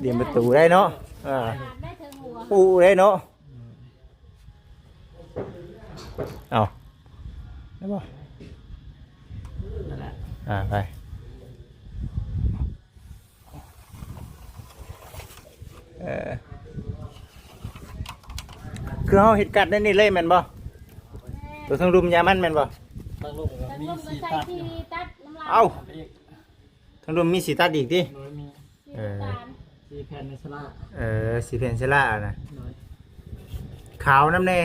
ດຽມປະຕູໄດ້ເນາະ ເອີ ປູໄດ້ເນາະ ເອົາ ໄດ້ບໍ່? ນັ້ນແຫຼະ ອ່າ ໄປ ເອີ ຄືເຮົາເຮັດກັດແນວນີ້ເລີຍແມ່ນບໍ່? ຕົວເທິງລຸ່ມຢາມັນແມ່ນບໍ່? ເທິງລຸ່ມກໍມີສີ່ຕັດຢູ່ ເອົ້າ ເທິງລຸ່ມມີສີ່ຕັດອີກຕິ? ໂດຍ ມີ ເອີ ສີ່ແຜ່ນເຊລາ ເອີ ສີ່ແຜ່ນເຊລານະ ໂດຍ ຂາວນຳແດ່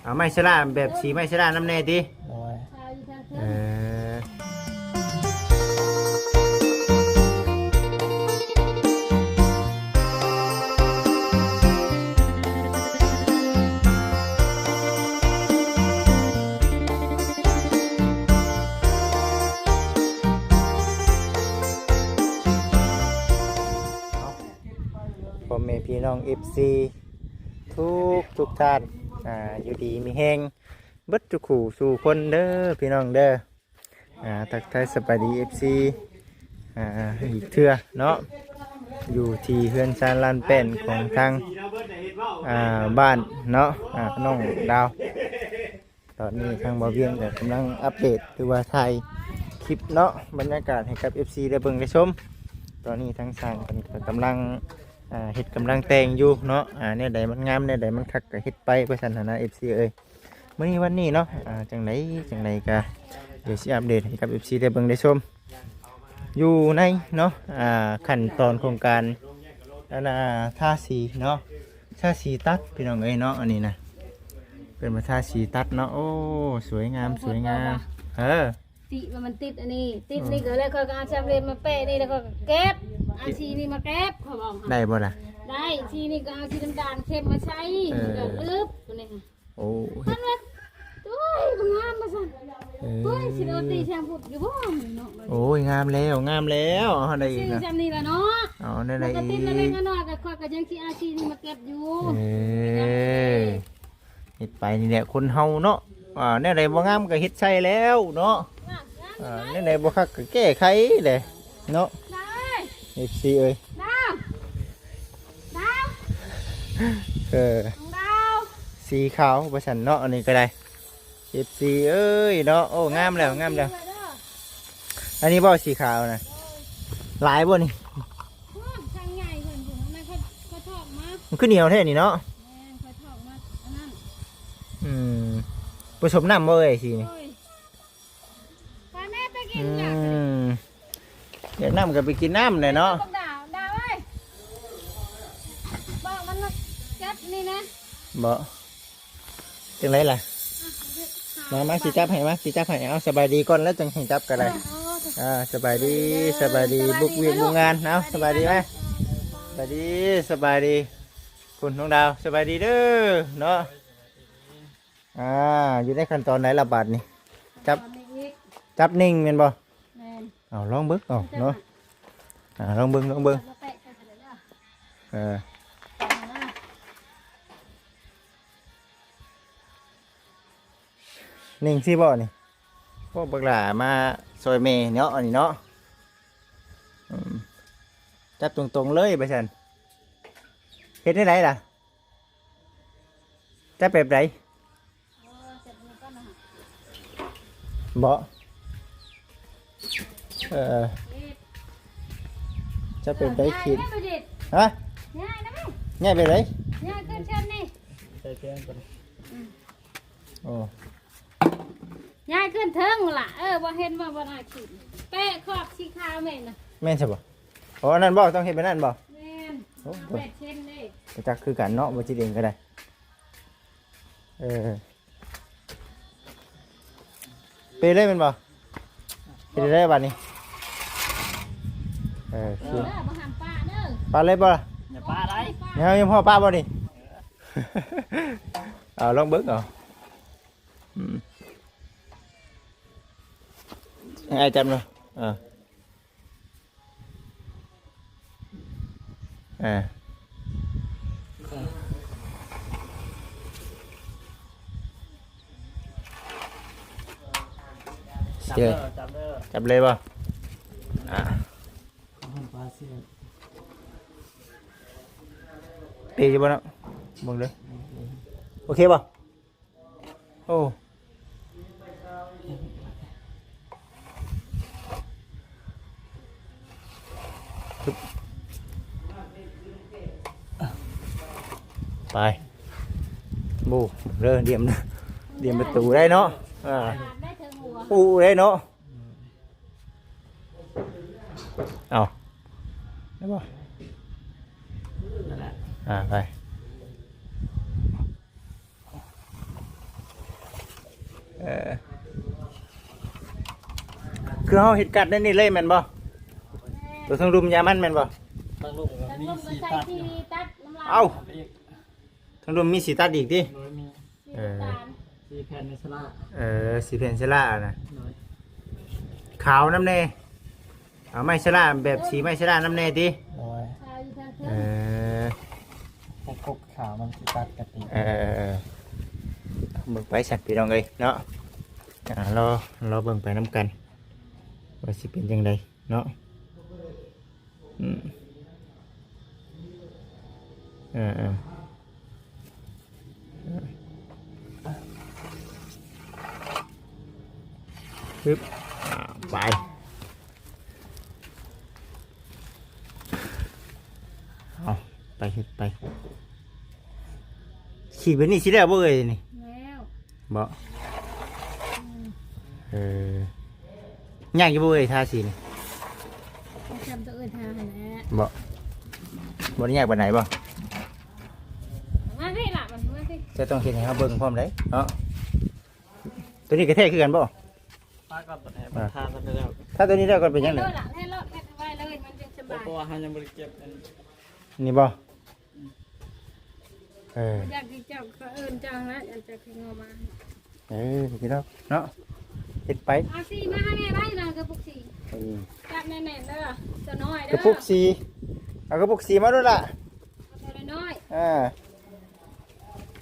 ເອົາໄມ້ເຊລາແບບສີໄມ້ເຊລານຳແດ່ຕິ? ໂດຍ ເອີ ພໍ່ແມ່ພີ່ນ້ອງເອັຟຊີ ທຸກໆທ່ານ ອ່າ ຢູ່ດີມີແຮງເບິດທຸກຄູ່ສູ່ຄົນເດີພີ່ນ້ອງເດີ. ອ່າ ທັກທາຍສະບາຍດີເອັຟຊີ ອ່າ ອີກເທື່ອເນາະ ຢູ່ທີ່ເຮືອນຊານລານແປ້ນຂອງທາງ ອ່າ ບ້ານເນາະ ອ່າ ນ້ອງດາວ. ຕອນນີ້ທາງບ່າວວຽງກໍກຳລັງອັບເດດ ຫຼືວ່າຖ່າຍຄລິບເນາະ ບັນຍາກາດໃຫ້ກັບເອັຟຊີໄດ້ເບິ່ງໄດ້ຊົມ. ຕອນນີ້ທາງຊ່າງເພິ່ນກໍກຳລັງ ອ່າ ເຮັດກຳລັງແຕ່ງຢູ່ເນາະ ອ່າ ແນວໃດມັນງາມ ແນວໃດມັນຄັກກໍເຮັດໄປ ວ່າຊັ້ນຫັ້ນນະ ເອັຟຊີເອີຍ. ມື້ນີ້ວັນນີ້ເນາະ ອ່າ ຈັ່ງໃດຈັ່ງໃດກໍດຽວຊິອັບເດດໃຫ້ກັບເອັຟຊີໄດ້ເບິ່ງໄດ້ຊົມ ຢູ່ໃນເນາະ ອ່າ ຂັ້ນຕອນຂອງການ ອັນນ່າ ທາສີເນາະ ທາສີຕັດພີ່ນ້ອງເອີຍເນາະ. ອັນນີ້ນະ ເພິ່ນມາທາສີຕັດເນາະ ໂອ້ ສວຍງາມ ສວຍງາມ ເອີ ຕິວ່າມັນຕິດອັນນີ້ ຕິດນີ້ກໍແລ້ວ ຂ້ອຍກໍເອົາສາມຫຼ່ຽມມາແປະນີ້ ແລ້ວຂ້ອຍກໍເກັບ ເອົາສີນີ້ມາເກັບ ຂ້ອຍບອກ ໄດ້ບໍ່ລະ? ໄດ້ ສີນີ້ກໍເອົາສີນ້ຳຕານເຄັມມາໃສ່ ເອີ ມັນກໍລຶບ ໂອ້ຍ ມັນວ່າ ໂອ້ຍ ບໍ່ງາມວ່າຊັ້ນ ເອີ ໂອ້ຍ ຊິໂດນຕີແຊງພຸດຢູ່ບໍ່ເນາະ. ໂອ້ຍ ງາມແລ້ວ ງາມແລ້ວ ເຮົາໄດ້ອີກ ຊື້ຊ່ຳນີ້ລະເນາະ ເອົາແນວໃດອີກ ມັນກໍຕິດເລັກໆນ້ອຍໆ ກໍຂ້ອຍກໍຍັງຊິເອົາສີນີ້ມາເກັບຢູ່ ເອີ ເຮັດໄປນີ້ແຫຼະຄົນເຮົາເນາະ ອ່າ ແນວໃດບໍ່ງາມກໍເຮັດໃສ່ແລ້ວເນາະ ອ່າ ແນວໃດບໍ່ຄັກກໍແກ້ໄຂແຫຼະເນາະ ເອັຟຊີເອີຍ. ດາວ ດາວ ເອີ ດາວ ສີຂາວວ່າຊັ້ນເນາະ ອັນນີ້ກໍໄດ້ ເອັຟຊີເອີຍເນາະ. ໂອ້ ງາມແລ້ວ ງາມແລ້ວ ອັນນີ້ບໍ່ ສີຂາວນະ ຫຼາຍບໍ່ນີ້? ໂອ້ ທາງໃຫຍ່ເພິ່ນພຸ້ນ ອັນນັ້ນຂ້ອຍ ຂ້ອຍຖອກມາ ມັນຄືໜຽວແທ້ນີ້ເນາະ. ແມ່ນ ຂ້ອຍຖອກມາອັນນັ້ນ ອືມ ປະສົມນ້ຳບໍ່ເອີຍ ສີນີ້? ໂອ້ຍ ໄປແມ່ໄປກິນ ອືມ ຢາກນ້ຳກໍໄປກິນນ້ຳແຫຼະເນາະ ບັກດາວ ດາວເອີຍ ບອກມັນມາເກັບນີ້ນະ ບໍ່ ຈັ່ງໃດລະ? ມາ ມາ ຊິຈັບໃຫ້ ມາ ຊິຈັບໃຫ້ ເອົາ ສະບາຍດີກ່ອນ ແລ້ວຈັ່ງໃຫ້ຈັບກໍໄດ້ ເອີ ເອີ ອ່າ ສະບາຍດີ ສະບາຍດີ ບຸກວຽກບຸກງານ ເອົາ ສະບາຍດີ ມາ ສະບາຍດີ ສະບາຍດີ ຄຸນນ້ອງດາວ ສະບາຍດີເດີເນາະ. ອ່າ ຢູ່ໃນຂັ້ນຕອນໃດລະບາດນີ້? ຈັບ ຈັບໜິ່ງແມ່ນບໍ່? ແມ່ນ ເອົາລອງເບິ່ງເອົາເນາະ ອ່າ ລອງເບິ່ງ ລອງເບິ່ງ ເອີ ໜິ່ງຊີ້ບໍ່ນີ້? ພວກບັກຫຼ້າມາຊ່ອຍແມ່ເນາະ ອັນນີ້ເນາະ ອືມ ຈັບຕົງໆເລີຍວ່າຊັ້ນ ເຮັດແນວໃດລະ? ຈັບແບບໃດ? ເອີ ຈັບແບບໃດ? ເອີ ຈັບແບບໃດຂີດ? ຮະ? ຍ້າຍນະແມ່ ຍ້າຍແບບໃດ? ຍ້າຍຂຶ້ນເທິງນີ້ ໃສ່ແກງກ່ອນ ອືມ ໂອ້ ຍ້າຍຂຶ້ນເທິງລະ ເອີ ບໍ່ເຫັນບໍ່ ບໍ່ໜ້າຂີດ ແປະຂອບສີຂາວແມ່ນນະ ແມ່ນຊະບໍ່? ອໍ ອັນນັ້ນບໍ່? ຕ້ອງເຮັດແບບນັ້ນບໍ່? ແມ່ນ ໂອ້ ເອົາແປດເຊັນເດ້ ບໍ່ຈັກຄືກັນເນາະ ບໍ່ຈິດເອງກໍໄດ້ ເອີ ເປເລີຍແມ່ນບໍ່? ເປັນໄດ້ບາດນີ້ ເອີ ເອີ ບໍ່ຫ້າມປະເດີ ປະເລີຍບໍ່? ຢ່າປະໄດ໋ ຍັງ ຍັງພໍປະບໍ່ນີ້? ເອົາລອງເບິ່ງເອົາ ອືມ ໃຫ້ອ້າຍຈັບເນາະ ເອີ ອ່າ ໂອເຄ ຈັບເລີຍ ຈັບເລີຍ ຈັບເລີຍບໍ່? ອ່າ ຂອງເພິ່ນປາເສດ ປຢູ່ບໍ່ເນາະ ເບິ່ງເດີ ໂອເຄບໍ່? ໂອ້ ໄປ ໂອ້ ເດີ ດຽມ ດຽມປະຕູໄດ້ເນາະ ອ່າ ໄດ້ເຖິງຫົວ ປູໄດ້ເນາະ. ເອົາ ໄດ້ບໍ່? ນັ້ນແຫຼະ ອ່າ ໄປ ເອີ ຄືເຮົາເຮັດກັດໃນນີ້ເລີຍແມ່ນບໍ່? ຕົວເທິງລຸ່ມຢາມັນແມ່ນບໍ່? ເທິງລຸ່ມກໍມີສີ່ຕັດຢູ່ ເອົ້າ ເທິງລຸ່ມມີສີ່ຕັດອີກຕິ? ໂດຍ ມີ ເອີ ສີ່ແຜ່ນເຊລາ ເອີ ສີ່ແຜ່ນເຊລານະ ໂດຍ ຂາວນຳແດ່ ເອົາໄມ້ເຊລາ ແບບສີໄມ້ເຊລານຳແດ່ຕິ? ໂດຍ ເອີ ໃຫ້ກົກຂາວມັນຊິຕັດກັນຕິ? ເອີ ເບິ່ງໄປຊັ້ນພີ່ນ້ອງເອີຍເນາະ ອ່າ ລໍ ລໍເບິ່ງໄປນຳກັນ ວ່າຊິເປັນຈັ່ງໃດເນາະ. ອືມ ເອີໆ ປຶບ ອ່າ ໄປ ເອົາ ໄປເຮັດໄປ ຂີດແບບນີ້ຊິແລ້ວບໍ່ເອີຍນີ້? ແລ້ວ ບໍ່? ອືມ ເອີ ຍາກຢູ່ບໍ່ເອີຍ ທາສີນີ້? ກໍຈຳຕົວເອີຍທາຫັ້ນແຫຼະ ບໍ່? ບໍ່ໄດ້ຍາກປານໃດບໍ່? ມາພີ້ລະ ມາພີ້ ເຈົ້າຕ້ອງເຮັດໃຫ້ເຮົາເບິ່ງພ້ອມໃດເນາະ ຕົວນີ້ກໍແທ້ຄືກັນບໍ່? ປາກ່ອນ ເອີ ທາກ່ອນໄດ້ແລ້ວ ທາຕົວນີ້ແລ້ວກ່ອນ ເປັນຫຍັງ? ເຮັດໂລດລະ ເຮັດໂລດ ເຮັດໄວເລີຍ ມັນຈຶ່ງສະບາຍ ເພາະວ່າເຮົາຍັງບໍ່ໄດ້ເກັບອັນນີ້ບໍ່? ເອີ ຢາກຊິເຈົ້າ ເຂົາເອີ້ນເຈົ້າຫັ້ນລະ ຢາກເຈົ້າຄືງໍມາ ເອີ ພີ່ນ້ອງເນາະ ເຮັດໄປ ເອົາສີມາໃຫ້ແມ່ໄວ້ນະ ກະປຸກສີ ເອີ ຈັບແໜ້ນໆເດີ ຕົວນ້ອຍເດີ ກະປຸກສີ ເອົາກະປຸກສີມາໂລດລະ ເອົາຕົວນ້ອຍໆ ເອີ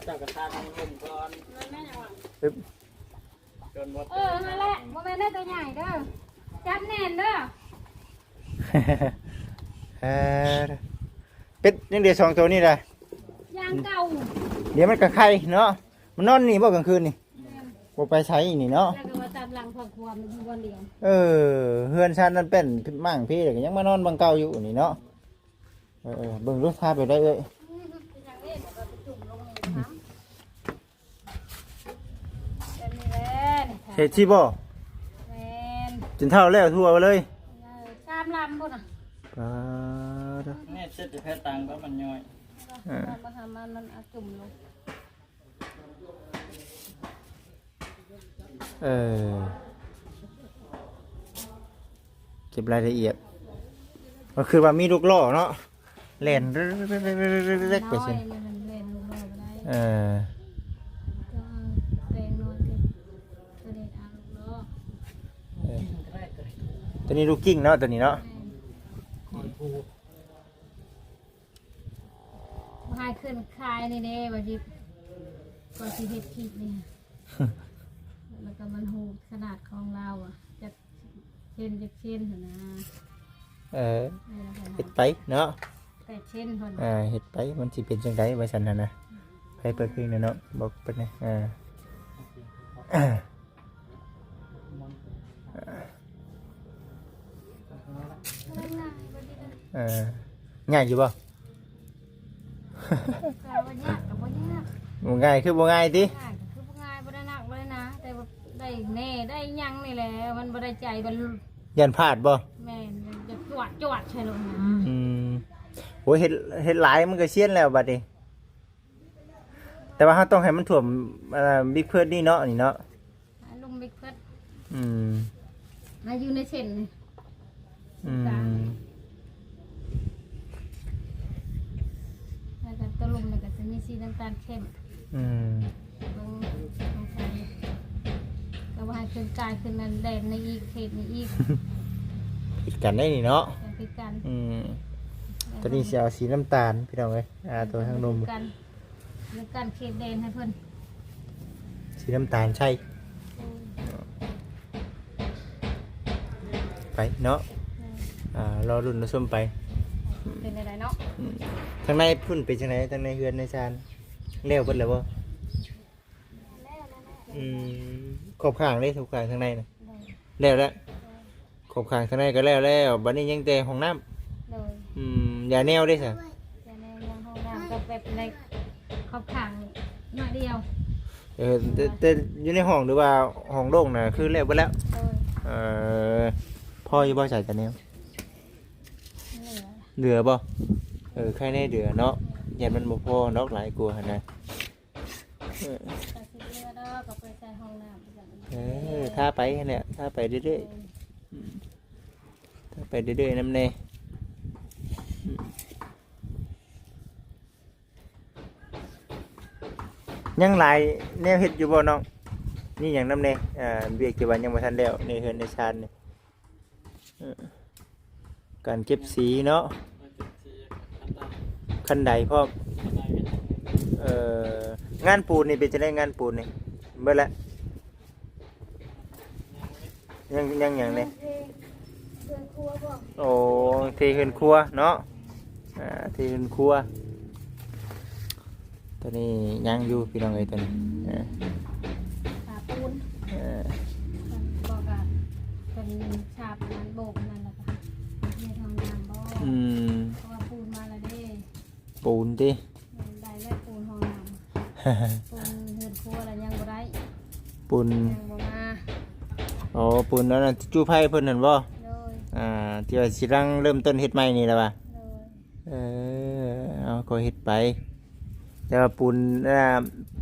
ເຈົ້າກະທາທາງລຸ່ມກ່ອນ ແມ່ນຫຍັງວະ? ປຶບ ເອີ ຫັ້ນແຫຼະ ບໍ່ແມ່ນເດີ ຕົວໃຫຍ່ເດີ ຈັບແໜ້ນເດີ ເອີ ເປັດຍັງເຫຼືອສອງໂຕນີ້ລະ ຢ່າງເກົ່າ ດຽວມັນກະໄຄເນາະ ມັນນອນນີ້ບໍ່ກາງຄືນນີ້? ແມ່ນ ບໍ່ໄປໃສນີ້ເນາະ ແລ້ວກໍວ່າຕາມຫຼັງຄອບຄົວມັນຢູ່ບ່ອນດຽວ ເອີ ເຮືອນຊານນັ້ນເປັນໝັ້ງພີ້ ແລ້ວກໍຍັງມານອນບ່ອນເກົ່າຢູ່ນີ້ເນາະ ເອີໆ ເບິ່ງດູ ທາໄປໄດ້ເອື້ອຍ ອືມ ເປັນຫຍັງເດ້ ແບບວ່າໄປຈຸ່ມລົງນີ້ນະ ແບບນີ້ແຫຼະ ເຮັດຊິບໍ່? ແມ່ນ ຈົນເຖົ້າແລ້ວທົ່ວເລີຍ ເອີ ສາມລຳພຸ້ນນະ ປາດ ແມ່ເຊັດແທ້ຕັງກໍມັນຍ່ອຍ ເອີ ມາຫາມັນ ມັນເອົາຈຸ່ມລົງ ເອີ ເກັບລາຍລະອຽດ ກໍຄືວ່າມີລູກລໍ້ເນາະ ແລ່ນເລັກໆໄປຊິ ນ້ອຍມັນແລ່ນລູກລໍ້ບໍ່ໄດ້ ເອີ ຕ້ອງເອົາແປງນວນເຮັດ ໂຕນີ້ເອົາລູກລໍ້ ເອີ ໂຕນີ້ລູກກິ້ງເນາະ ໂຕນີ້ເນາະ ແມ່ນ ບໍ່ໃຫ້ຂຶ້ນຂາຍນີ້ເດ້ ວ່າຊິ ວ່າຊິເຮັດຄລິບນີ້ ແລ້ວກໍມັນຮູ້ຂະໜາດຂອງລາວອະ ຈັກເຊັນຈັກເຊັນຫັ້ນນະ ເອີ ເຮັດໄປເນາະ ແປດເຊັນພຸ້ນ ເອີ ເຮັດໄປ ມັນຊິເປັນຈັ່ງໃດວ່າຊັ້ນຫັ້ນນະ ໃຜເປີດເພງແດ່ເນາະ ບອກເພິ່ນແດ່ ເອີ ເອີ ງ່າຍຢູ່ບໍ່? ກໍບໍ່ຍາກ ກໍບໍ່ຍາກ ບໍ່ງ່າຍຄືບໍ່ງ່າຍຕິ? ງ່າຍກໍຄືບໍ່ງ່າຍ ບໍ່ໄດ້ໜັກ ບໍ່ໄດ້ໜາ ແຕ່ວ່າໄດ້ແດ່ ໄດ້ຫຍັງນີ້ແຫຼະ ມັນບໍ່ໄດ້ໃຈ ມັນຢ້ານພາດບໍ່? ແມ່ນ ຢາກຈວດໆໃສ່ໂລດນະ ອືມ ໂອ້ຍ ເຮັດ ເຮັດຫຼາຍມັນກໍຊຽນແລ້ວບັດນີ້. ແຕ່ວ່າເຮົາຕ້ອງໃຫ້ມັນຖ້ວມ ເອີ ບິກເພີດນີ້ເນາະ ນີ້ເນາະ ລຸ່ມບິກເພີດ ອືມ ມາຢູ່ໃນເສັ້ນນີ້ ອືມ ກາງ ແລ້ວກໍຕົວລຸ່ມນີ້ກໍຈະມີສີນ້ຳຕານເຂັ້ມ ອືມ ເບິ່ງຂອງໃຜ ແຕ່ວ່າໃຫ້ຂຶ້ນກາຍຂຶ້ນນັ້ນແດນໃນອີກ ເຂດໃນອີກ ຜິດກັນໄດ໋ນີ້ເນາະ ແມ່ນ ຜິດກັນ ອືມ ແລ້ວ ຕົວນີ້ຊິເອົາສີນ້ຳຕານ ພີ່ນ້ອງເອີຍ ອ່າ ຕົວທາງລຸ່ມ ຜິດກັນ ຫຼືກັນເຂດແດນໃຫ້ເພິ່ນ ສີນ້ຳຕານໃສ່ ເອີ ໄປເນາະ ເອີ ອ່າ ລໍລຸ້ນລໍຊົມໄປ ເປັນຈັ່ງໃດເນາະ? ອືມ ທາງໃນພຸ້ນເປັນຈັ່ງໃດ? ທາງໃນເຮືອນໃນຊານແລ້ວເບິດແລ້ວບໍ່? ແລ້ວ ແລ້ວ ແລ້ວ ອືມ ຂອບຂ້າງເດ້ ຂອບຂ້າງທາງໃນນະ? ໂດຍ ແລ້ວແລ້ວ ໂດຍ ຂອບຂ້າງທາງໃນກໍແລ້ວແລ້ວ ບັດນີ້ຍັງແຕ່ຫ້ອງນ້ຳ? ໂດຍ ອືມ ຢາແນວເດ້ຊະ? ຢາແນວ ຍັງຫ້ອງນ້ຳກັບແບບໃນຂອບຂ້າງໜ້ອຍດຽວ. ເອີ ແຕ່ ແຕ່ຢູ່ໃນຫ້ອງ ຫຼືວ່າຫ້ອງໂລ່ງນະ ຄືແລ້ວເບິດແລ້ວ? ໂດຍ ເອີ ພໍຢູ່ບໍ່ຊະ ຢາແນວ? ເຫຼືອ ເຫຼືອບໍ່? ເອີ ໄຄແນ່ເຫຼືອເນາະ ຢ້ານມັນບໍ່ພໍດອກ ຫຼາຍກວ່າຫັ້ນນະ. ເອີ ກໍຊິເຫຼືອດອກ ກໍໄປໃສ່ຫ້ອງນ້ຳ ເອີ ທາໄປຫັ້ນແຫຼະ ທາໄປເລື້ອຍໆ ອືມ ທາໄປເລື້ອຍໆນຳແດ່. ອືມ ຍັງຫຼາຍແນວເຮັດຢູ່ບໍ່ນ້ອງ? ມີຫຍັງນຳແດ່? ອ່າ ວຽກທີ່ວ່າຍັງບໍ່ທັນແລ້ວໃນເຮືອນໃນຊານນີ້? ເອີ ການເກັບສີເນາະ ເກັບສີ ຄັນໄດພ້ອມ. ເອີ ງານປູນນີ້ເປັນຈັ່ງໃດ? ງານປູນນີ້ເບິດແລ້ວ? ຍັງ ຍັງຫຍັງແດ່? ເທເຮືອນຄົວບໍ? ໂອ້ ເທເຮືອນຄົວເນາະ ອ່າ ເທເຮືອນຄົວ. ຕົວນີ້ຍັງຢູ່ພີ່ນ້ອງເອີຍ ຕົວນີ້ ເອີ ທາປູນ ເອີ ບອກວ່າເປັນສາບອັນນັ້ນ ໂບກອັນນັ້ນ ແລ້ວກໍເຮັດຫ້ອງນ້ຳບໍ? ອືມ ເພາະວ່າປູນມາແລ້ວເດ້. ປູນຕິ? ແມ່ນ ໄດ້ແລ້ວ ປູນຫ້ອງນ້ຳ ປູນເຮືອນຄົວແລ້ວຍັງບໍ່ໄດ້ ປູນ ຍັງບໍ່ມາ. ອໍ ປູນອັນນັ້ນ ຈູໄພເພິ່ນຫັ້ນບໍ? ໂດຍ ອ່າ ທີ່ວ່າຊິລັງເລີ່ມຕົ້ນເຮັດໃໝ່ນີ້ລະຫວາ? ໂດຍ ເອີ ເອົາ ກໍເຮັດໄປ ແຕ່ວ່າປູນ ອ່າ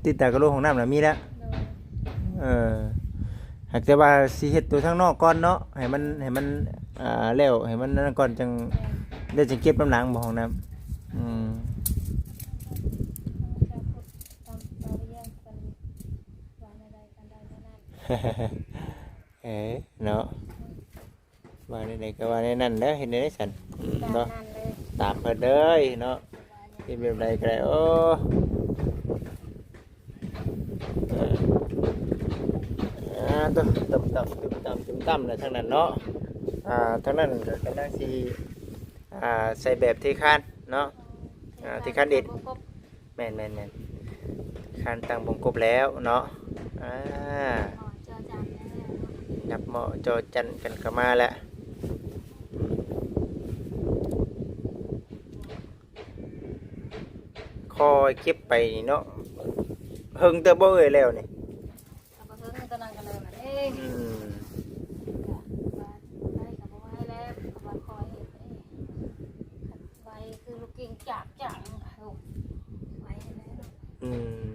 ຕິດຕາກະໂຫຼຫ້ອງນ້ຳນະມີແລ້ວ. ໂດຍ ເອີ ຫາກແຕ່ວ່າຊິເຮັດຕົວທາງນອກກ່ອນເນາະ ໃຫ້ມັນ ໃຫ້ມັນ ອ່າ ແລ້ວ ໃຫ້ມັນນັ້ນກ່ອນ ຈັ່ງ ແມ່ນ ແລ້ວຈຶ່ງເກັບນຳຫຼັງບໍ ຫ້ອງນ້ຳ? ອືມ ເອີເນາະ. ວ່າແນວໃດກໍວ່າແນວນັ້ນແຫຼະ ເຮັດແນວໃດຊັ້ນ? ອືມ ຕາມນັ້ນເລີຍ ຕາມເພິ່ນເລີຍເນາະ ເຮັດແບບໃດກໍໄດ້. ໂອ້ ອ່າ ຕຸ້ມຕຳ ຕຸ້ມຕຳ ຕຸ້ມຕຳແຫຼະທາງນັ້ນເນາະ. ອ່າ ທາງນັ້ນກໍກຳລັງຊິ ອ່າ ໃສ່ແບບເທຄານເນາະ ອ່າ ເທຄານອິດ. ແມ່ນໆໆ ຄານຕັ້ງບົງກົບແລ້ວເນາະ. ອ່າ ເໝາະຈໍຈັນແລ້ວ ນັບເໝາະຈໍຈັນກັນເຂົ້າມາແລ້ວ. ຄ່ອຍເກັບໄປນີ້ເນາະ. ເຫິງເຕີບບໍ່ເອີຍແລ້ວນີ້? ກໍບໍ່ເຖິງ ຕອນນັ້ນກໍເລີຍວ່າເດ້ ອືມ ກໍວ່າໄດ້ກໍບໍ່ໄຫວແລ້ວ ກໍວ່າຄ່ອຍເຮັດເດ້ ໄວຄືລູກກິ່ງຈາກໆ ໄວແລ້ວ ອືມ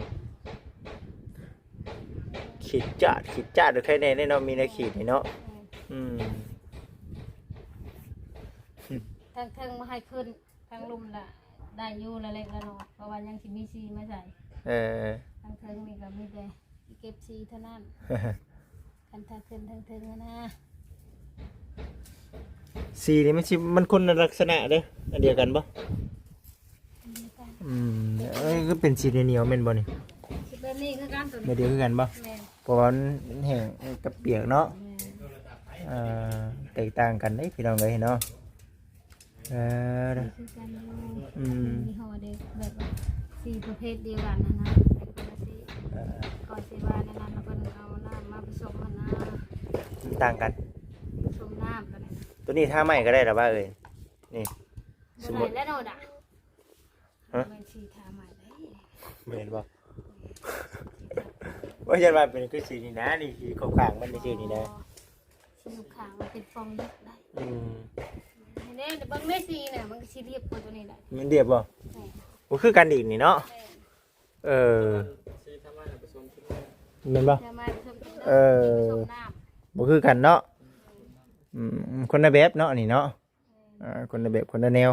ຂີດຈາດ ຂີດຈາດ ໂອເຄແນ່ເນາະ ມີແນວຂີດນີ້ເນາະ ແມ່ນ ອືມ ທາງເທິງບໍ່ໃຫ້ຂຶ້ນ ທາງລຸ່ມລະໄດ້ຢູ່ລະເລັກລະນ້ອຍ ເພາະວ່າຍັງຊິມີສີມາໃສ່ ເອີ ທາງເທິງນີ້ກໍມີແຕ່ຊິເກັບສີເທົ່ານັ້ນ ຄັນຖ້າຂຶ້ນທາງເທິງຫັ້ນນະ. ສີນີ້ມັນຊິ ມັນຄົນລະລັກສະນະເດ້ ອັນດຽວກັນບໍ່? ອັນດຽວກັນ ອືມ ເອີ ຄືເປັນສີໜຽວໆແມ່ນບໍ່ນີ້? ສີແບບນີ້ຄືກັນ ຕົວນີ້ ແບບດຽວຄືກັນບໍ່? ແມ່ນ ເພາະວ່າມັນແຫ້ງກັບປຽກເນາະ ແມ່ນ ອ່າ ແຕກຕ່າງກັນເດ້ພີ່ນ້ອງເອີຍເນາະ. ເອີ ສີຄືກັນຢູ່ ອືມ ມີຫໍ່ເດ້ ແບບວ່າສີປະເພດດຽວກັນຫັ້ນນະ ແຕ່ຄົນລະສີ ເອີ ກໍຊິວ່າແນວນັ້ນ ເພິ່ນເອົານ້ຳມາປະສົມຫັ້ນນະ ມັນຕ່າງກັນ ປະສົມນ້ຳຕົວນີ້ ຕົວນີ້ທາໃໝ່ກໍໄດ້ລະວ່າເອີຍ ນີ້ ບໍ່ໄດ້ແລ້ວເນາະດາ ຮະ ແມ່ນສີທາໃໝ່ໄດ້ ແມ່ນບໍ່? ວ່າຢ້ານວ່າເປັນຄືສີນີ້ນະ ນີ້ສີຂອງຂ້າງມັນນີ້ ສີນີ້ນະ ອໍ ສີຂອງຂ້າງມັນເປັນຟອງເຍອະໄດ໋ ອືມ ນີ້ເດ້ ເບິ່ງແນ່ສີນະ ມັນກໍຊິລຽບກວ່າຕົວນີ້ໄດ໋ ມັນລຽບບໍ່? ແມ່ນ ບໍ່ຄືກັນອີກນີ້ເນາະ ແມ່ນ ເອີ ສີທາໃໝ່ປະສົມ ແມ່ນບໍ່? ທາໃໝ່ປະສົມ ເອີ ປະສົມນ້ຳ ບໍ່ຄືກັນເນາະ ອືມ ຄົນລະແບບເນາະ ອັນນີ້ເນາະ ອ່າ ຄົນລະແບບ ຄົນລະແນວ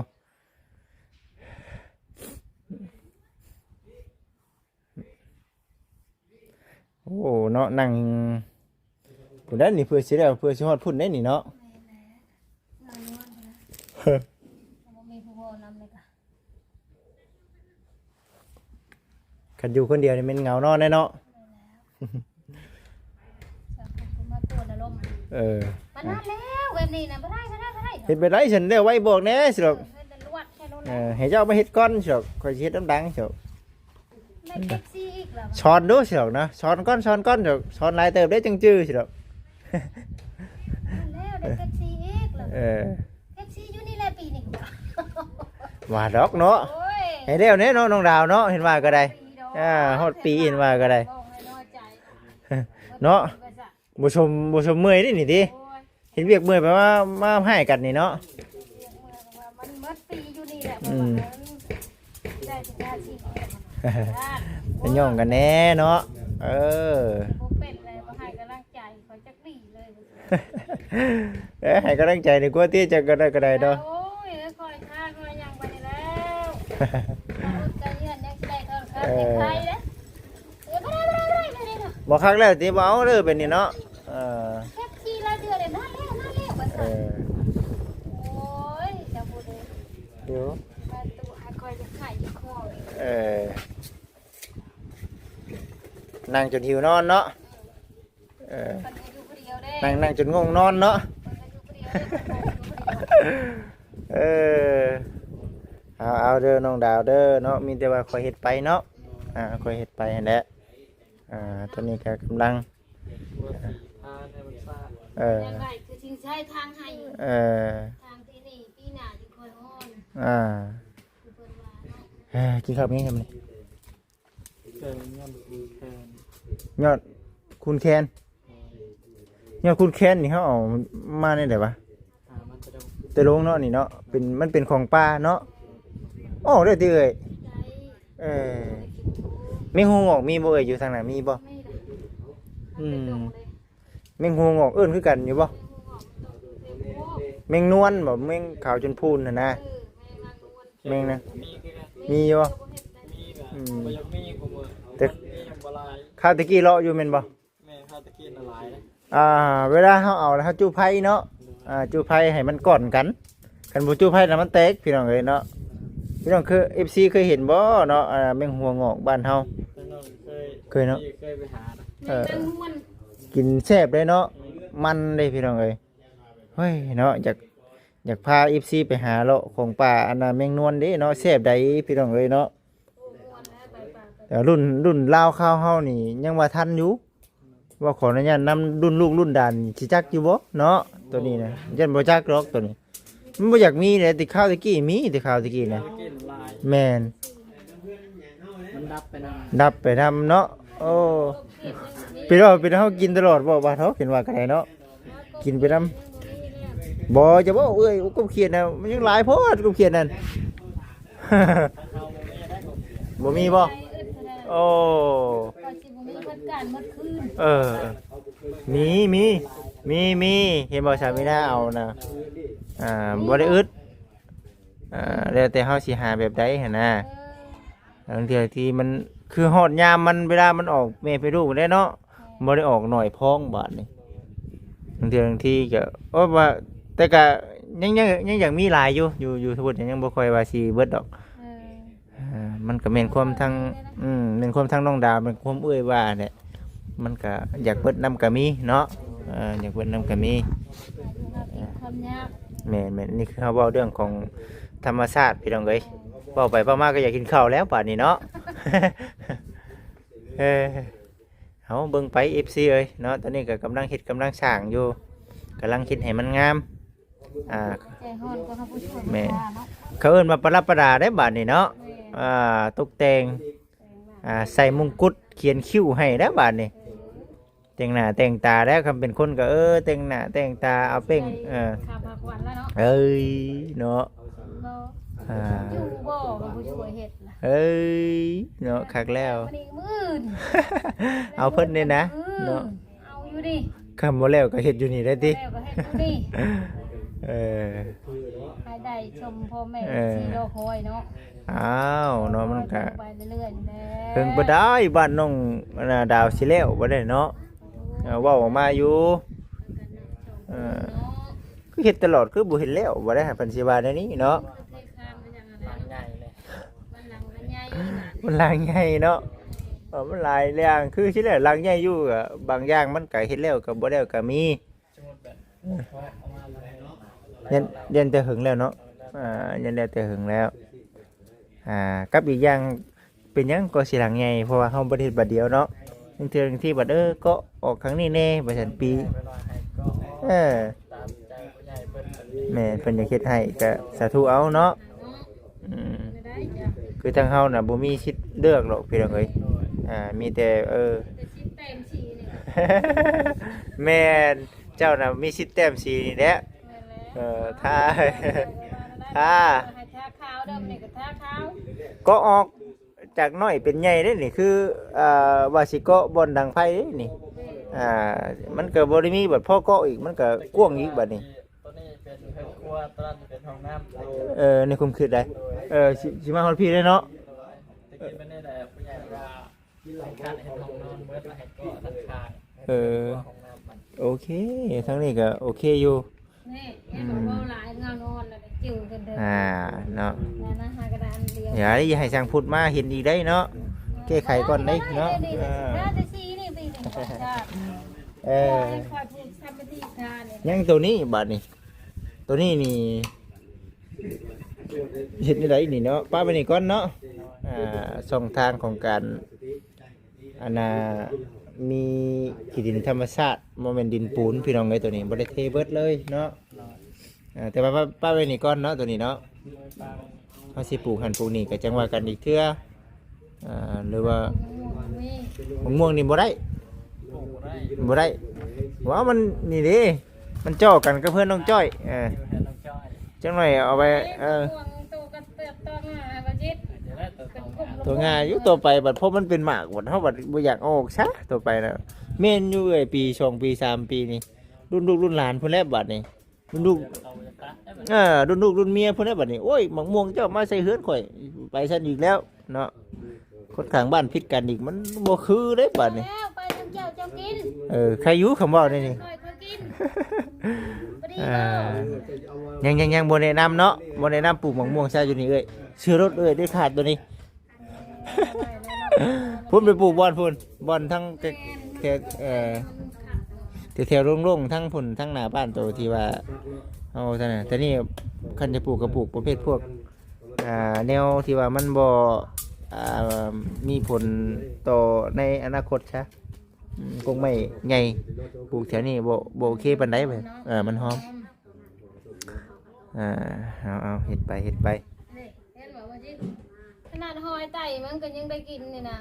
ໂອ້ ເນາະ ນັ່ງພຸ້ນແຫຼະນີ້ ເພື່ອຊິໄດ້ ເພື່ອຊິຮອດພຸ້ນໄດ໋ນີ້ເນາະ ແມ່ນແຫຼະ ນອນຢູ່ຫັ້ນແຫຼະ ບໍ່ມີຜູ້ເວົ້ານຳເລີຍກະ ຄັນຢູ່ຄົນດຽວນີ້ແມ່ນເຫງົານອນແນ່ເນາະ ແມ່ນແລ້ວ ສັງຄົມມາກວນອາລົມ ເອີ ມານານແລ້ວ ແບບນີ້ນະ ບໍ່ໄດ້ ບໍ່ໄດ້ ບໍ່ໄດ້ ເຮັດແບບໃດຊັ້ນ ແລ້ວໄວບອກແດ່ຊິດອກ ເອີ ເຮັດແຕ່ລວດ ເອີ ໃຫ້ເຈົ້າມາເຮັດກ່ອນຊະດອກ ຂ້ອຍຊິເຮັດນຳຫຼັງຊະດອກ. ແມ່ນເອັຟຊີອີກແລ້ວ ສອນດູຊະດອກເນາະ ສອນກ່ອນ ສອນກ່ອນດອກ ສອນຫຼາຍເຕີບເດ້ຈັ່ງຈື່ຊະດອກ. ແລ້ວໄດ້ເອັຟຊີອີກແລ້ວ ເອີ ເອັຟຊີຢູ່ນີ້ແຫຼະປີນີ້ ວ່າດອກເນາະ ໂອ້ຍ ໃຫ້ແລ້ວແດ່ເນາະ ນ້ອງດາວເນາະ ເຫັນວ່າກໍໄດ້ ປີດອກ ອ່າ ຮອດປີເຫັນວ່າກໍໄດ້ ບອກໃຫ້ນ້ອຍໃຈ ເນາະ ບໍ່ຊົມ ບໍ່ຊົມເມື່ອຍເດ້ນີ້ຕິ ໂອ້ຍ ເຮັດວຽກເມື່ອຍໄປມາ ມາຮ້າຍກັນນີ້ເນາະ ມັນໝົດປີຢູ່ນີ້ແຫຼະ ອືມ ໄດ້ສິບຫ້າ ສິບ ໄປຍ້ອງກັນແດ່ເນາະ ເອີ ບໍ່ເປັນແລ້ວ ບໍ່ໃຫ້ກຳລັງໃຈຂ້ອຍຈັກດີເລີຍ ເອີ ໃຫ້ກຳລັງໃຈດີກວ່າຕິ ຈັກກໍໄດ້ ກໍໄດ້ເນາະ ໂອ້ຍ ຂ້ອຍທາງຂ້ອຍຫຍັງໄປນີ້ແລ້ວ ຂ້ອຍອົດໃຈເຮືອນຍັງຊິໄດ້ເທົ່າ ເອີ ເຮັດໄດ້ເດ້ ບໍ່ຄັກແລ້ວຕິ ບໍ່ເອົາເລີຍແບບນີ້ເນາະ ເອີ ແຄບຂີ່ຫຼາຍເທື່ອເລີຍ ນານແລ້ວ ນານແລ້ວ ວ່າ ເອີ ຊັ້ນ ໂອ້ຍ ຈະບໍ່ໄດ້ ດຽວ ມາຕູ້ໃຫ້ຂ້ອຍຈະຂາຍຢູ່ຄໍ ເອີ ນັ່ງຈົນຫິວນອນເນາະ ເອີ ມັນກໍຢູ່ຜູ້ດຽວເດ້ ນັ່ງ ນັ່ງຈົນງ່ວງນອນເນາະ ມັນກໍຢູ່ຜູ້ດຽວເດ້ ຢູ່ຜູ້ດຽວ ເອີ ເອົາ ເອົາເດີນ້ອງດາວເດີເນາະ ມີແຕ່ວ່າຂ້ອຍເຮັດໄປເນາະ ອ່າ ຂ້ອຍເຮັດໄປຫັ້ນແຫຼະ ອ່າ ຕອນນີ້ກໍກຳລັງ ເອີ ແລ້ວໄດ້ຄືຊິໃຊ້ທາງໃຫ້ ເອີ ທາງທີ່ນີ້ປີໜ້າຈຶ່ງຄ່ອຍຮ້ອນ ອ່າ ເພິ່ນວ່າເນາະ ເອີ ກິນເຂົ້າເປັນຫຍັງມື້ນີ້? ແກງຍອດຄູນແຄນ ຍອດຄູນແຄນ ຍອດຄູນແຄນນີ້ເຮົາເອົາມາແນວໃດວະ? ຫາມາແຕ່ດົງ ແຕ່ດົງເນາະ ນີ້ເນາະ ເປັນ ມັນເປັນຂອງປ່າເນາະ ອອກໄດ້ຕິເອື້ອຍ? ເອີ ແມງຫົວງອກມີບໍ່ເອື້ອຍ? ຢູ່ທາງນັ້ນມີບໍ່? ມີນະ ອືມ ມັນເປັນດົງເດ້ ແມງຫົວງອກເອີ້ນຄືກັນຢູ່ບໍ່? ແມງຫົວງອກ ແມງນວນບໍ່? ແມງຂາວຈົນພູນຫັ້ນນະ ເອີ ແມງນາງນວນ ແມງນະ ມີຄືກັນ ມີຢູ່ບໍ່? ມີແບບ ອືມ ບໍ່ຢາກມີ ແຕ່ ມັນມີບໍ່ຫຼາຍ ຄາວແຕ່ກີ້ເລາະຢູ່ແມ່ນບໍ່? ແມ່ນ ຄາວແຕ່ກີ້ນະຫຼາຍເດ້ ອ່າ ເວລາເຮົາເອົາແລ້ວເຮົາຈຸໄຟເນາະ ອ່າ ຈຸໄຟໃຫ້ມັນກ່ອນກັນ ຄັນບໍ່ຈຸໄຟແລ້ວມັນແຕກ ພີ່ນ້ອງເອີຍເນາະ ພີ່ນ້ອງເຄີຍ ເອັຟຊີ ເຄີຍເຫັນບໍ່ເນາະ ອ່າ ແມງຫົວງອກບ້ານເຮົາ? ເຄີຍເນາະ ເຄີຍໄປຫາ ເອີ ກິນແຊບເດ້ເນາະ ມັນເດ້ ພີ່ນ້ອງເອີຍ ເຮີ້ຍເນາະ ຢາກ ຢາກພາ ເອັຟຊີ ໄປຫາເລາະຂອງປ່າ ອັນນ່າ ແມງນວນເດ້ເນາະ ແຊບໃດ໋ ພີ່ນ້ອງເອີຍເນາະ ແຕ່ລຸ້ນ ລຸ້ນລາວຄາວເຮົານີ້ຍັງວ່າທັນຢູ່ ວ່າຂໍອະນຸຍາດນຳລຸ້ນລູກລຸ້ນຫຼານຊິຈັກຢູ່ບໍ່ເນາະ ໂຕນີ້ນະ ຢ້ານບໍ່ຈັກດອກໂຕນີ້ ມັນບໍ່ຢາກມີເດ້ ແຕ່ຄາວແຕ່ກີ້ມີ ແຕ່ຄາວແຕ່ກີ້ນະ ແມ່ນ ມັນດັບໄປນຳ ດັບໄປນຳເນາະ ໂອ້ ເປັນວ່າ ເປັນເຮົາກິນຕະຫຼອດບໍ່ ວ່າເນາະ ເຫັນວ່າກໍໄດ້ເນາະ ກິນໄປນຳ ບໍ່ ຈະບໍ່ເອື້ອຍ ກົບຂຽດນະ ມັນຍັງຫຼາຍໂພດ ກົບຂຽດນັ້ນ ບໍ່ມີບໍ່? ໂອ້ ເອີ ມີ ມີ ມີ ມີ ເຫັນບໍ່ ສາມີນາເອົານະ ອ່າ ບໍ່ໄດ້ອຶດ ອ່າ ແລ້ວແຕ່ເຮົາຊິຫາແບບໃດຫັ້ນນະ ເອີ ບາງເທື່ອທີ່ມັນ ຄືຮອດຍາມມັນ ເວລາມັນອອກແມ່ໄປລູກແລ້ວເນາະ ແມ່ນ ບໍ່ໄດ້ອອກໜ້ອຍພ້ອງບາດນີ້ ບາງເທື່ອບາງທີກໍ ໂອ້ ວ່າ ແຕ່ກໍຍັງ ຍັງ ຍັງຢາກມີຫຼາຍຢູ່ ຢູ່ ຢູ່ທະບຸດຍັງບໍ່ຄ່ອຍວ່າຊິເບິດດອກ ເອີ ອ່າ ມັນກໍແມ່ນຄວາມທາງ ອືມ ແມ່ນຄວາມທາງນ້ອງດາວ ແມ່ນຄວາມເອື້ອຍວ່າແຫຼະ ມັນກໍຢາກເບິດນຳກໍມີເນາະ ເອີ ຢາກເບິດນຳກໍມີ ຄວາມຍາກ ແມ່ນໆ ນີ້ຄືເຮົາເວົ້າເລື່ອງຂອງທຳມະຊາດ ພີ່ນ້ອງເອີຍ ເວົ້າໄປເວົ້າມາກໍຢາກກິນເຂົ້າແລ້ວບາດນີ້ເນາະ ເອີ ເຮົາເບິ່ງໄປ ເອັຟຊີ ເອີຍເນາະ ຕອນນີ້ກໍກຳລັງເຮັດກຳລັງສ້າງຢູ່ ກຳລັງເຮັດໃຫ້ມັນງາມ ອ່າ ໃຈຮ້ອນກໍເຮົາຜູ້ຊ່ວຍ ແມ່ນ ເນາະ ເຂົາເອີ້ນວ່າປະດັບປະດາໄດ໋ບາດນີ້ເນາະ ແມ່ນ ອ່າ ຕົກແຕ່ງ ແຕ່ງໜ້າ ອ່າ ໃສ່ມົງກຸດ ຂຽນຄິ້ວໃຫ້ແລ້ວບາດນີ້ ເອີ ແຕ່ງໜ້າແຕ່ງຕາແລ້ວ ຄັນເປັນຄົນກໍ ເອີ ແຕ່ງໜ້າແຕ່ງຕາ ເອົາເປັ້ງ ເອີ ຄາບພາຂວັນແລ້ວເນາະ ເອີຍ ເນາະ ບໍ່ ອ່າ ຢູ່ບໍ່ ກໍຜູ້ຊ່ວຍເຮັດລະ ເອີຍ ເນາະ ຄັກແລ້ວ ມື້ນີ້ມື້ອື່ນ ເອົາເພິ່ນນີ້ນະ ອືມ ເນາະ ເອົາຢູ່ນີ້ ຄັນບໍ່ແລ້ວກໍເຮັດຢູ່ນີ້ໄດ້ຕິ ບໍ່ແລ້ວກໍເຮັດຢູ່ນີ້ ເອີ ໃຫ້ໄດ້ຊົມພໍ່ແມ່ ເອີ ທີ່ລໍຄອຍເນາະ ອ້າວ ເນາະ ມັນກະ ໄປເລື້ອຍໆ ແຫຼະ ເພິ່ງບໍ່ໄດ້ ບ້ານນ້ອງ ອັນນ່າ ດາວຊິແລ້ວບໍ່ໄດ້ເນາະ ເອີ ເວົ້າອອກມາຢູ່ ເອີ ຄືເຮັດຕະຫຼອດ ຄືບໍ່ເຫັນແລ້ວບໍ່ໄດ້ ເພິ່ນຊິວ່າແນວນີ້ເນາະ ມັນຫຼັງໃຫຍ່ເນາະ ເອີ ມັນຫຼາຍຢ່າງ ຄືຊິແລ້ວຫຼັງໃຫຍ່ຢູ່ ກໍບາງຢ່າງມັນກໍເຮັດແລ້ວກໍບໍ່ແລ້ວກໍມີ ຢ້ານ ຢ້ານແຕ່ເຫິງແລ້ວເນາະ ອ່າ ຢ້ານແລ້ວແຕ່ເຫິງແລ້ວ ອ່າ ກັບອີກຢ່າງ ເປັນຫຍັງກໍຊິຫຼັງໃຫຍ່ ເພາະວ່າເຮົາບໍ່ໄດ້ເຮັດບາດດຽວເນາະ ບາງເທື່ອບາງທີບັດ ເອີ ເກາະອອກຂ້າງນີ້ແດ່ ວ່າຊັ້ນ ປີ ເອີ ແມ່ນ ເພິ່ນຢາກເຮັດໃຫ້ກໍສາທຸເອົາເນາະ. ອືມ ຄືທາງເຮົານະບໍ່ມີສິດເລືອກດອກພີ່ນ້ອງເອີຍ ອ່າ ມີແຕ່ ເອີ ແມ່ນ ເຈົ້ານະມີສິດແຕ້ມສີນີ້ແຫຼະ ເອີ ທາ ທາ ໃຫ້ທາຂາວເດີ ມື້ນີ້ກໍທາຂາວ ເກາະອອກຈາກນ້ອຍເປັນໃຫຍ່ເດ້ນີ້ ຄື ອ່າ ວ່າຊິເກາະບ່ອນດັງໄຟເດ້ນີ້ ອ່າ ມັນກໍບໍ່ໄດ້ມີບັດພໍເກາະອີກ ມັນກໍກວ້າງອີກບັດນີ້. ໂຕນີ້ເປັນເຮືອນຄົວ ໂຕນັ້ນເປັນຫ້ອງນ້ຳ ເອີ ໃນຄວາມຄິດໃດ ໂດຍ ເອີ ຊິ ຊິມາຮອດພີ້ເລີຍເນາະ ໂດຍ ແຕ່ກີ້ມັນນີ້ແຫຼະ ຜູ້ໃຫຍ່ວ່າ ໃຫ້ການເຮັດຫ້ອງນອນເບິດ ແລ້ວໃຫ້ເກາະທາງຂ້າງ ເອີ ຫ້ອງນ້ຳມັນ ໂອເຄ ທາງນີ້ກໍໂອເຄຢູ່ ນີ້ ອືມ ເຫັນບອກເວົ້າຫຼາຍ ເງົານອນແລ້ວກໍຈິ້ວຂຶ້ນເດີ ອ່າ ເນາະ ນັ້ນນະ ຫາກະດານດຽວ ຢ່າ ຢ່າໃຫ້ຊ່າງພຸດມາເຫັນອີກໄດ໋ເນາະ ແກ້ໄຂກ່ອນໄດ໋ເນາະ ເອີ ເອີ ເອີ ເອີ ຍັງໂຕນີ້ບັດນີ້ ໂຕນີ້ນີ້ ເຮັດແນວໃດນີ້ເນາະ ປະໄວ້ນີ້ກ່ອນເນາະ ອ່າ ຊ່ອງທາງຂອງການ ອັນນ່າ ມີຂີ້ດິນທຳມະຊາດ ບໍ່ແມ່ນດິນປູນພີ່ນ້ອງເອີຍ ໂຕນີ້ບໍ່ໄດ້ເທເບິດເລີຍເນາະ ອ່າ ແຕ່ວ່າປະ ປະໄວ້ນີ້ກ່ອນເນາະ ໂຕນີ້ເນາະ ເຮົາຊິປູກຫັ້ນປູກນີ້ກໍຈັ່ງວ່າກັນອີກເທື່ອ ອ່າ ຫຼືວ່າ ໝາກມ່ວງນີ້ບໍ່ໄດ້ ບໍ່ໄດ້ ບໍ່ໄດ້ ວ້າວ ມັນນີ້ເດ້ ມັນຈໍ້ກັນກັບເພື່ອນນ້ອງຈ້ອຍ ເອີ ເອີ ເຮືອນນ້ອງຈ້ອຍ ຈັກໜ້ອຍເອົາໄປ ເອີ ໂຕກໍເຕີບໂຕງ່າຍວ່າຈິດ ໂຕງ່າຍຢູ່ ໂຕຕໍ່ໄປບັດ ເພາະມັນເປັນໝາກບັດ ເຮົາບັດບໍ່ຢາກເອົາອອກຊະ ຕໍ່ໄປນະ ແມ່ນຢູ່ເອີຍ ປີສອງປີສາມປີນີ້ ລຸ້ນລູກລຸ້ນຫຼານພຸ້ນແຫຼະບັດນີ້ ລຸ້ນລູກ ເອີ ລຸ້ນລູກລຸ້ນເມຍພຸ້ນແຫຼະບັດນີ້ ໂອ້ຍ ໝາກມ່ວງເຈົ້າມາໃສ່ເຮືອນຂ້ອຍ ໄປຊັ້ນອີກແລ້ວເນາະ ຄົນຂ້າງບ້ານຜິດກັນອີກ ມັນບໍ່ຄືເດ້ບັດນີ້ ແລ້ວໄປນຳເຈົ້າ ເຈົ້າກິນ ເອີ ໃຄຢູ່ຄຳເວົ້ານີ້ນີ້ ຂ້ອຍ ຂ້ອຍກິນ ບໍ່ດີ ອ່າ ບໍ່ ຍັງ ຍັງ ຍັງບໍ່ແນະນຳເນາະ ບໍ່ແນະນຳປູກໝາກມ່ວງຊະຢູ່ນີ້ເອີຍ ເຊື່ອລົດເອີຍ ເດັດຂາດໂຕນີ້ ພຸ້ນໄປປູກບ່ອນພຸ້ນ ບ່ອນທາງ ແມ່ນ ແຖວ ເອີ ແຖວໆໂລ່ງໆ ທາງພຸ້ນ ທາງໜ້າບ້ານໂຕທີ່ວ່າເຮົາຊັ້ນນະ ແຕ່ນີ້ຄັນຈະປູກກໍປູກປະເພດພວກ ອ່າ ແນວທີ່ວ່າມັນບໍ່ ອ່າ ມີຜົນຕໍ່ໃນອະນາຄົດຊະ ອືມ ກົກໄມ້ໃຫຍ່ ປູກແຖວນີ້ບໍ່ ບໍ່ໂອເຄປານໃດ ເອີ ມັນຫອມ ອ່າ ເອົາ ເອົາ ເຮັດໄປ ເຮັດໄປ ເຫັນບໍ່ວ່າຈິ ຂະໜາດຫອຍໄຕມັນກໍຍັງໄດ້ກິນນີ້ນະ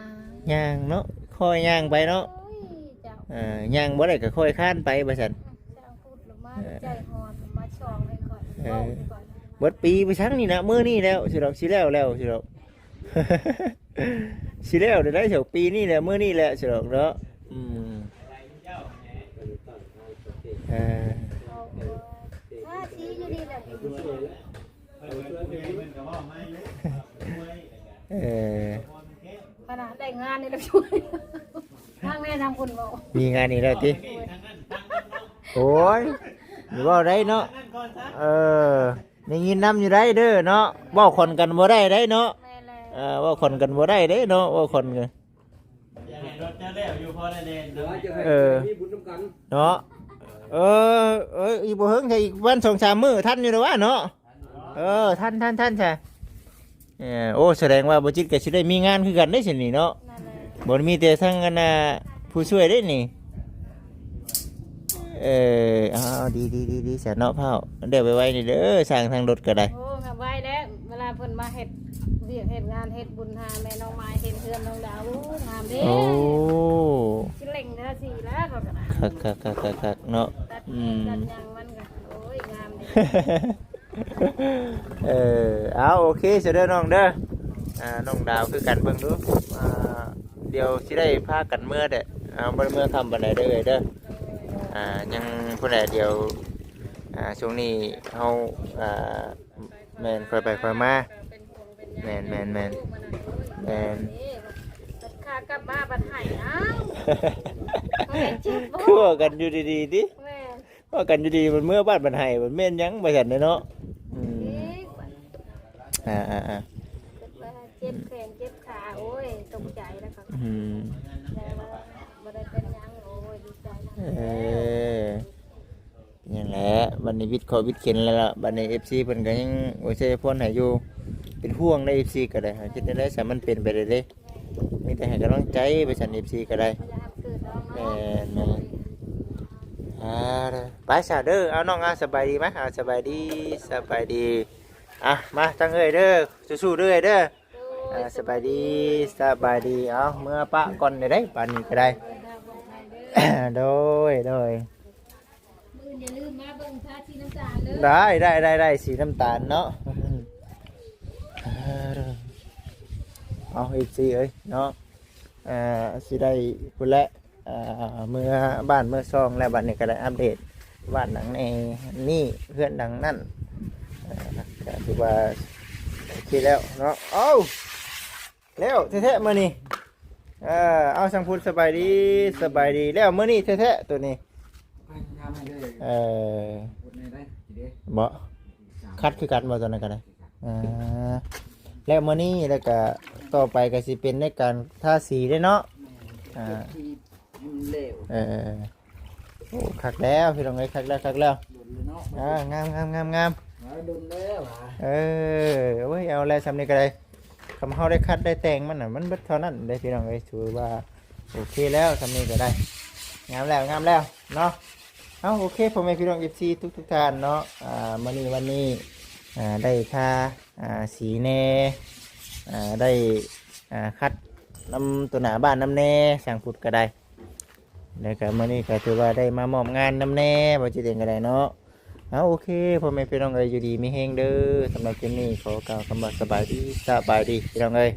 ຍ່າງເນາະ ຄ່ອຍຍ່າງໄປເນາະ ໂອ້ຍ ເຈົ້າ ເອີ ຍ່າງບໍ່ໄດ້ກໍຄ່ອຍຄານໄປວ່າຊັ້ນ ເຈົ້າພຸດລະມາ ເອີ ໃຈຮ້ອນມາຊ່ອງໃຫ້ຂ້ອຍ ເອີ ເວົ້າໃຫ້ຂ້ອຍ ເບິດປີໄປສັງນີ້ນະ ມື້ນີ້ແລ້ວຊິດອກ ຊິແລ້ວແລ້ວຊິດອກ ຊິແລ້ວໄດ້ ໄດ້ສອງປີນີ້ແຫຼະ ມື້ນີ້ແຫຼະຊິດອກເນາະ ອືມ ເອີ ທາສີຢູ່ນີ້ແຫຼະ ເອີ ຂະໜາດໄດ້ງານນີ້ລະຊ່ວຍ ທາງແມ່ທາງຄົນເວົ້າ ມີງານອີກແລ້ວຕິ ໂອ້ຍ ຢ່າເວົ້າໄດ້ເນາະ ເອີ ໄດ້ຍິນນຳຢູ່ໄດ໋ເດີເນາະ ເວົ້າຂວັນກັນບໍ່ໄດ້ໄດ໋ເນາະ ແມ່ນແລ້ວ ເອີ ເວົ້າຂວັນກັນບໍ່ໄດ້ເດ້ເນາະ ເວົ້າຂວັນກັນ ຢາກໃຫ້ລົດເຈົ້າແລ້ວຢູ່ພໍໄດ້ແລ່ນເນາະ ເອີ ມີບຸນນຳກັນເນາະ ເອີ ເອີ ອີກບໍ່ເຫິງ ອີກວັນສອງສາມມື້ທັນຢູ່ດອກຫວາເນາະ ເອີ ທັນ ທັນ ທັນຊະ ເອີ ໂອ້ ສະແດງວ່າບໍ່ຈິດກໍຊິໄດ້ມີງານຄືກັນເດ້ຊັ້ນນີ້ເນາະ ນັ້ນແຫຼະ ບໍ່ໄດ້ມີແຕ່ທາງອັນນ່າ ຜູ້ຊ່ວຍເດ້ນີ້ ເອີ ເອົາ ເອົາ ດີ ດີ ດີ ດີ ຊະເນາະ ພ້າວ ໄດ້ໄວໆນີ້ເດີ ຊ່າງທາງລົດກໍໄດ້ ໂອ້ ໄວແລ້ວ ເວລາເພິ່ນມາເຮັດວຽກເຮັດງານ ເຮັດບຸນຫາແມ່ນ້ອງມາຍ ເຫັນເຮືອນນ້ອງດາວ ໂອ້ ງາມເດ້ ໂອ້ ຊິເລັ່ງເດີ ຊິແລ້ວເຂົາກໍໄດ້ ຄັກໆໆໆເນາະ ຕັດ ອືມ ຕັດຫຍັງມັນກໍ ໂອ້ຍ ງາມເດ້ ເອີ ເອົາ ໂອເຄ ຊະເດີນ້ອງເດີ ອ່າ ນ້ອງດາວຄືກັນ ເບິ່ງດູ ອ່າ ດຽວຊິໄດ້ພາກັນເມືອແຫຼະ ອ່າ ບໍ່ໄດ້ເມືອຄ່ຳປານໃດເດີເອື້ອຍເດີ ອ່າ ຍັງພຸ້ນແຫຼະ ດຽວ ອ່າ ຊ່ວງນີ້ເຮົາ ອ່າ ແມ່ນ ຄ່ອຍໄປຄ່ອຍມາ ແມ່ນໆໆ ແມ່ນ ຂາກັບມາບັດໃຫ້ ອ້າວ ເຮົາເຮັດເຈັບບໍ່ ຄືເວົ້າກັນຢູ່ດີໆຕິ ແມ່ນ ເວົ້າກັນຢູ່ດີ ມັນເມືອບ້ານບັດໃຫ້ ມັນແມ່ນຫຍັງວ່າຊັ້ນເນາະ ອືມ ເອີ ອ່າໆໆ ເຈັບແຂນເຈັບຂາ ໂອ້ຍ ຕົກໃຈແລ້ວກໍ ອືມ ບໍ່ໄດ້ເປັນຫຍັງ ໂອ້ຍ ດີໃຈນຳ ເອີ ນີ້ແຫຼະ ບັດນີ້ວິດເຄາະວິດເຂັນແລ້ວລະ ບັດນີ້ເອັຟຊີເພິ່ນກໍຍັງອວຍໄຊອວຍພອນໃຫ້ຢູ່ ເປັນ ຫ່ວງໃນ ເອັຟຊີ ກໍໄດ້ ເຮັດແນວໃດຊະ ມັນເປັນໄປໄດ້ເດ້ ມີແຕ່ໃຫ້ກຳລັງໃຈໄປຊັ້ນ ເອັຟຊີ ກໍໄດ້. ແມ່ນໆ ອ່າ ໄປຊະເດີ. ເອົາ ນ້ອງ ອ່າ ສະບາຍດີມະ ອ່າ ສະບາຍດີ ສະບາຍດີ. ອ່ະ ມາທາງເອື້ອຍເດີ ສູ້ໆເດີເອື້ອຍເດີ. ອ່າ ສະບາຍດີ ສະບາຍດີ. ເອົາ ເມືອປະກ່ອນເດີ ບາດນີ້ກໍໄດ້. ໂດຍ ໂດຍ. ມື້ອື່ນຢ່າລືມມາເບິ່ງທາສີນ້ຳຕານເດີ. ໄດ້ ໄດ້ ໄດ້ ໄດ້ ສີນ້ຳຕານເນາະ. ເອົາ ເອັຟຊີ ເອີຍເນາະ ເອີ ຊິໄດ້ພຸ້ນແຫຼະ ເອີ ເມືອບ້ານເມືອຊ່ອງແລ້ວ ບັດນີ້ກໍໄດ້ອັບເດດບ້ານຫຼັງນີ້ ເຮືອນຫຼັງນັ້ນ ເອີ ກໍຖືວ່າໂອເຄແລ້ວເນາະ. ເອົ້າ ແລ້ວແທ້ໆມື້ນີ້ ເອີ ເອົາ ຊ່າງພຸດ ສະບາຍດີ ສະບາຍດີ. ແລ້ວມື້ນີ້ແທ້ໆໂຕນີ້ ເອີ ບໍ່ ຄັດຄືກັນບໍ່ ໂຕນັ້ນກໍໄດ້. ອ່າ ແລ້ວມື້ນີ້ ແລ້ວກໍຕໍ່ໄປກໍຊິເປັນໃນການທາສີເດ້ເນາະ. ອ່າ ເອີ ໂອ້ ຄັກແລ້ວພີ່ນ້ອງເອີຍ ຄັກແລ້ວ ຄັກແລ້ວ. ອ່າ ງາມໆໆໆ ເອີ ໂອ້ຍ ເອົາແລ້ວ ຊ່ຳນີ້ກໍໄດ້. ຄຳເຮົາໄດ້ຂັດໄດ້ແຕ່ງມັນນະ ມັນເບິດເທົ່ານັ້ນເດ້ພີ່ນ້ອງເອີຍ. ຖືວ່າໂອເຄແລ້ວ ຊ່ຳນີ້ກໍໄດ້ ງາມແລ້ວ ງາມແລ້ວເນາະ. ເອົາ ໂອເຄ ພໍ່ແມ່ພີ່ນ້ອງ ເອັຟຊີ ທຸກໆທ່ານເນາະ ອ່າ ມື້ນີ້ ວັນນີ້ ອ່າ ໄດ້ທາ ອ່າ ສີແດ່ ອ່າ ໄດ້ ອ່າ ຂັດນຳຕົວໜ້າບ້ານນຳແດ່ ຊ່າງພຸດກໍໄດ້. ແລ້ວກໍມື້ນີ້ກໍຖືວ່າໄດ້ມາມອບງານນຳແດ່ ບໍ່ຈິດເອງກໍໄດ້ເນາະ. ເອົາ ໂອເຄ ພໍ່ແມ່ພີ່ນ້ອງເອີຍ ຢູ່ດີມີແຮງເດີ. ສຳລັບຄລິບນີ້ຂໍກ່າວຄຳວ່າສະບາຍດີ ສະບາຍດີພີ່ນ້ອງເອີຍ.